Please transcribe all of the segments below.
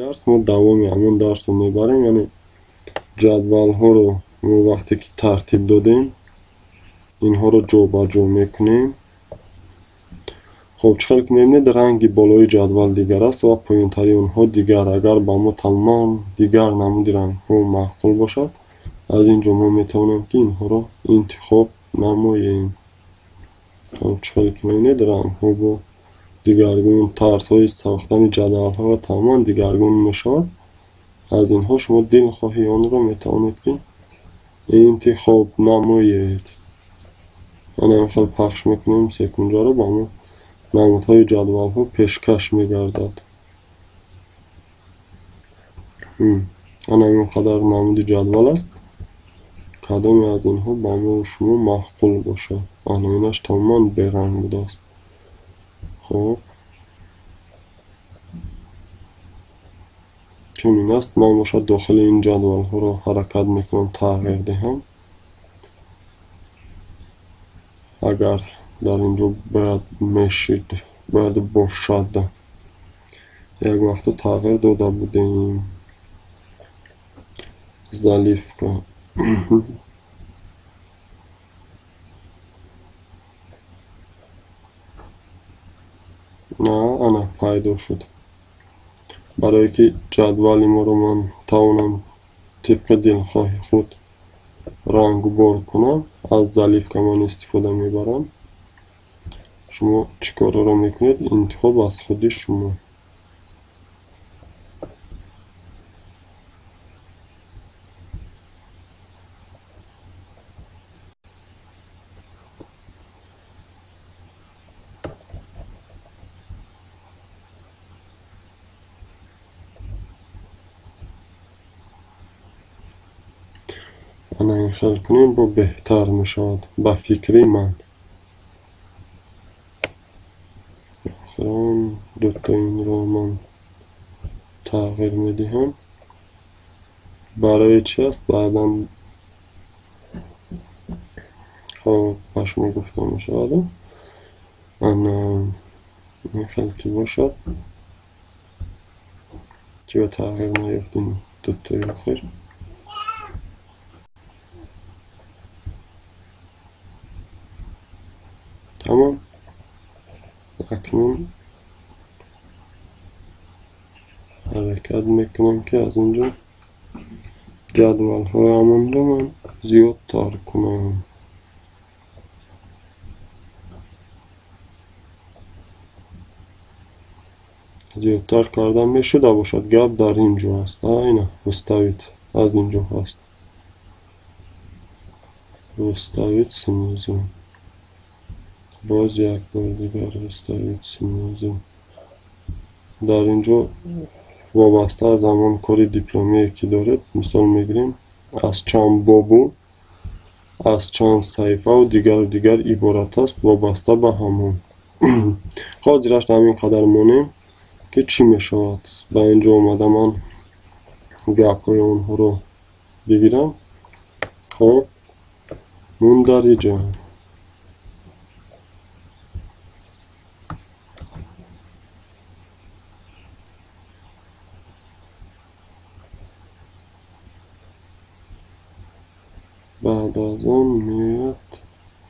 Дарс мо давоми ҳамон дарсро мебарем, яъне ҷадвалҳоро мо вақте ки тартиб додем, инҳоро ҷобаҷо мекунем. Хоб, чӣ хел ки мебинед, ранги болои ҷадвал дигар аст ва поёнтари онҳо дигар. Агар ба мо тамоман дигар намуди рангҳо маъқул бошад, аз ин ҷо мо метавонем ки инҳоро интихоб намоем. Хоб, чӣ хел ки мебинед, рангҳо бо дигаргун тарзҳои сохтани ҷадвалҳо тамоман дигаргун мешавад. Аз инҳо шумо дилхоҳи онро метавонед ки интихоб намоед. Ана ин хел пахш мекунем секунҷаро, ба мо намудҳои ҷадвалҳо пешкаш мегардад. Ана ин қадар намуди ҷадвал аст. Кадоме аз инҳо ба мо шумо маъқул бошад? Ана инаш тамоман беранг будааст. Хоб, чунин аст. Ман бошад дохили ин ҷадвалҳоро ҳаракат мекунам тағйир диҳам. Агар дар ин ҷо бояд мешид, бояд бошад, як вақто тағйир дода будем. Заливка. На, ана пайдо шуд. Барое ки ҷадвали моро ман тавонам тибқи дилхоҳи худ рангбор кунам, аз заливка ман истифода мебарам. Шумо чӣ корро мекунед, интихоб аз худи шумо. Ана ин хел кунем, бо беҳтар мешавад ба фикри ман. Охирон дуто инро ман тағйир медиҳам. Барои чи аст? Баъдан хоб ба шумо гуфта мешавад. Ана ин хел ки бошад, чи ба тағйир наёфт ин дутои охир. Тамом. Акнун ҳаракат мекунам ки аз ин ҷо ҷадвалҳоямонро ман зиёдтар кунам. Зиёдтар кардан мешуда бошад, гап дар ин ҷо аст. Ина выставить аз ин ҷо ҳаст. Выставить снизу. Боз як бор дигар выставить снизу. Дар ин ҷо вобаста аз ҳамон кори дипломие ки доред, мисол мегирем, аз чанд бобу аз чанд саҳифаву дигару дигар иборат аст, вобаста ба ҳамон. Ҳозираш ҳамин қадар монем ки чӣ мешавад. Ба ин ҷо омада ман гапҳои онҳоро бигирам. Хоб, мундариҷа. Баъд аз он меояд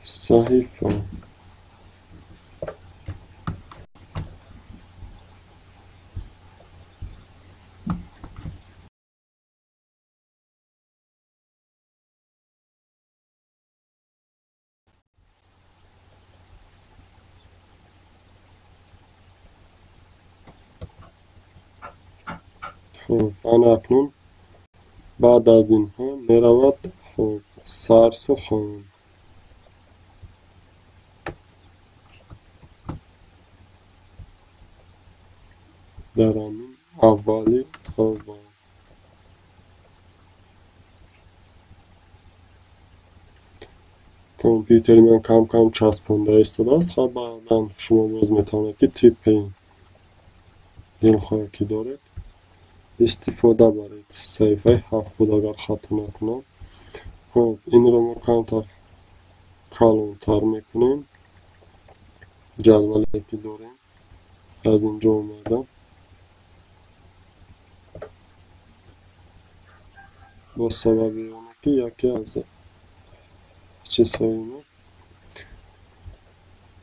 саҳифа. Хуб, ана акнун баъд аз инҳо меравад хуб сарсухан. Дар ҳамин аввали аввал. Компютери ман кам-кам часпонда истодааст. Хаб, баъдан шумо боз метавонед ки тибқи дилхоҳе ки доред истифода баред. Саҳифаи 7 буд, агар хато накунам. Хоб, инро мо камтар калонтар мекунем. Ҷадвале ки дорем аз ин ҷо омада. Бо сабаби оне ки яке аз чизҳои мо,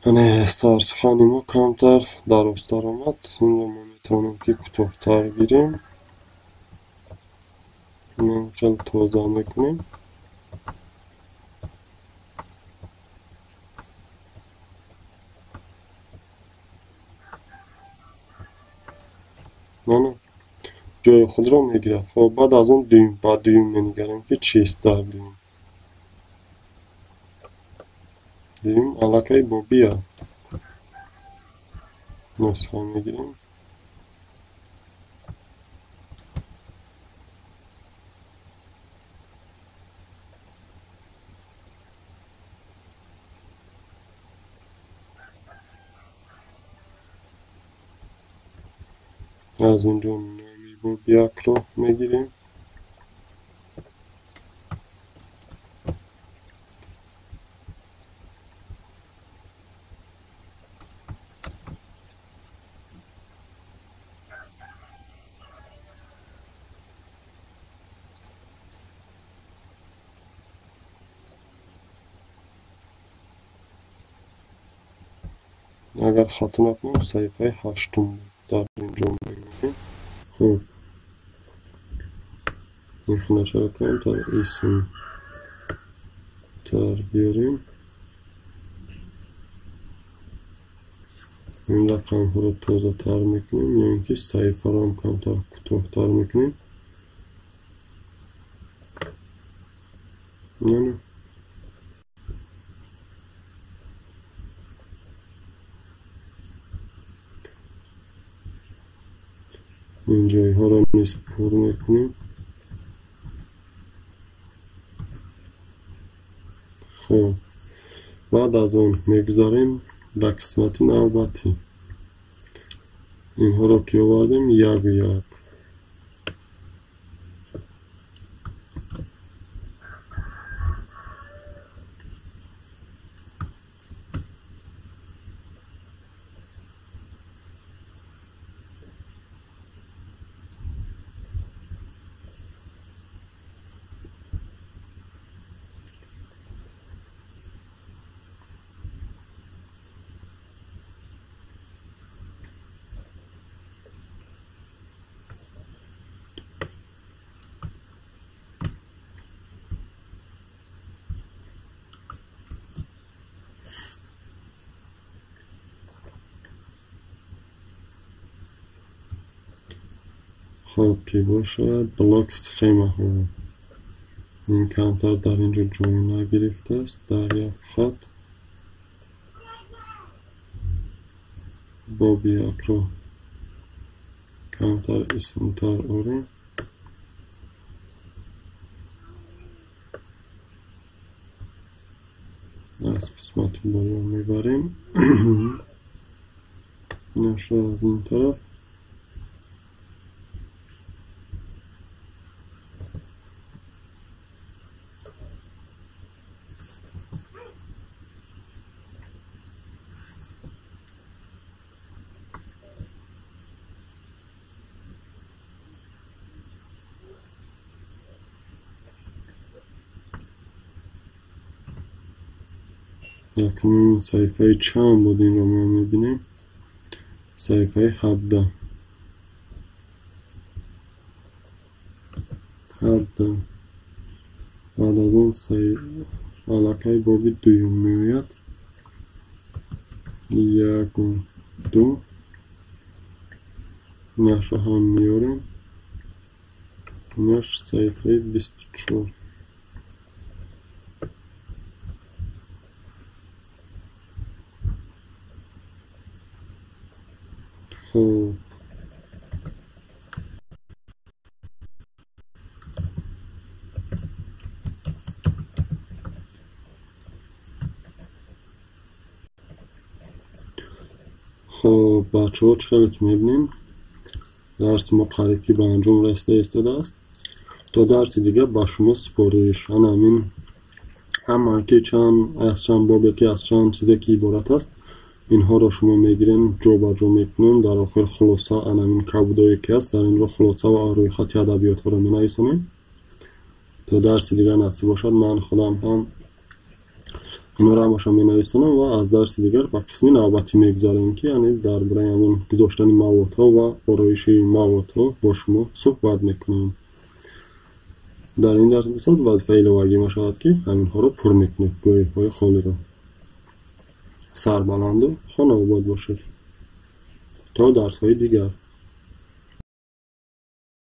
яъне сарсухани мо камтар дарозтар омад. Инро мо метавонем ки кӯтоҳтар гирем. Хеле тоза мекунем. Мана ҷои худро мегирад. Хоб, баъд аз он дуюм, ба дуюм менигарем ки чист дар дуюм. Дуюм аллакай бобия. Нусха мегирем. Аз инҷо номи бобиякро мегирем. Агар хато накунам, саҳифаи ҳаштум дар инҷо мебинем. Хуб, ин хоначаро камтар исмтар биёрем. Ин рақамҳоро тозатар мекунем ё ин ки саҳифаро ҳам камтар кӯтоҳтар мекунем. Яъне ин ҷойҳоро низ пур мекунем. Хуб, баъд аз он мегузарем ба қисмати навбатӣ. Инҳоро ки овардем як як. Хоб ки бошад, блок схемаҳо. Ин камтар дар инҷо ҷой нагирифтааст, дар як хат. Боби якро камтар исмтар орем. Аз қисмати боло мебарем. Нашро аз ин тараф. Акнун саҳифаи чанд буд, инро мо мебинем. Саҳифаи 17. 17. Баъд аз он аллакай боби дуюм меояд. 1, 2. Нашро ҳам меорем. Наш саҳифаи 24. Хуб, хуб бачаҳо, чӣ хеле ки мебинем, дарси мо қариб ки ба анҷом расида истодааст. То дарси дигар ба шумо супориш. Ана ҳамин ҳама ки чанд аз чанд бобе ки аз чанд чизе ки иборат аст, инҳоро шумо мегирем, ҷо ба ҷо мекунем. Дар охир хулоса, ана ҳамин кабудое ки аст, дар инҷо хулоса ва рӯйхати адабиётҳоро менависонем. То дарси дигар насиб бошад, ман худам ҳам инҳоро ҳамаша менависонам ва аз дарси дигар ба қисми навбатӣ мегузарем, ки яъне дар бораи ҳамон гузоштани маводҳо ва ороиши маводҳо бо шумо суҳбат мекунем. Дар ин дарс бисёр вазифаи иловагӣ мешавад, ки ҳаминҳоро пур мекунед, ҷойҳои холиро. Сарбаланду хонаобод бошед. То дарсҳои дигар.